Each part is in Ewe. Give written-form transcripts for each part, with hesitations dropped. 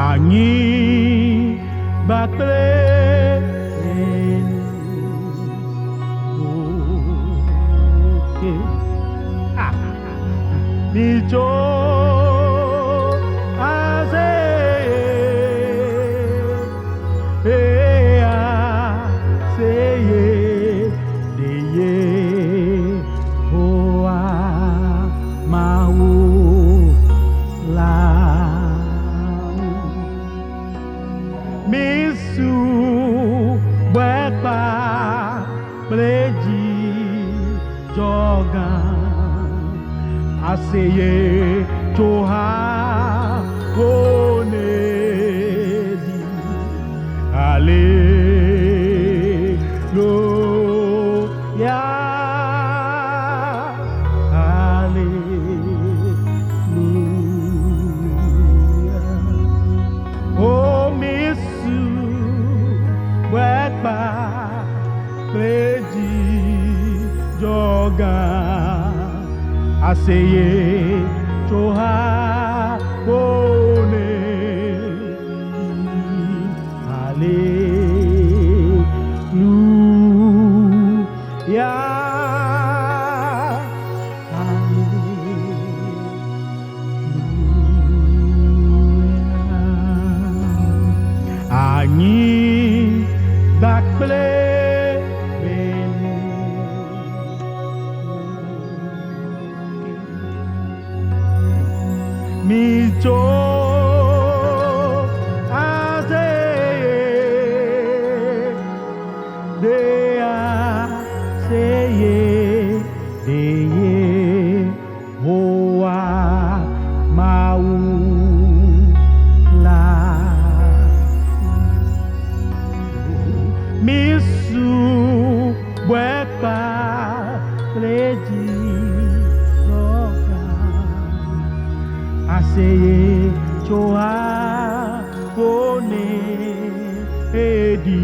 Anyigba kple enuwo ke. Ah. Mitso aseye, aseye ɖe Yehowa Mawu la ŋu. Misubɔe kple dzidzɔ gã. Aseye tso hawo neɖi. Aleluya. Aleluya. O misubɔe kple dzidzɔ gã. Aseye tso hawo neɖi. Aleluya. Aleluya. Anyigba kple enuwo ke. Mitso aseye, ɖe aseye ɖe Yehowa Mawu la. Misubɔe kple dzidzɔ gã. Aseye tso hawo neɖi.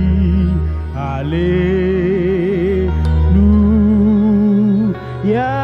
Aleluya.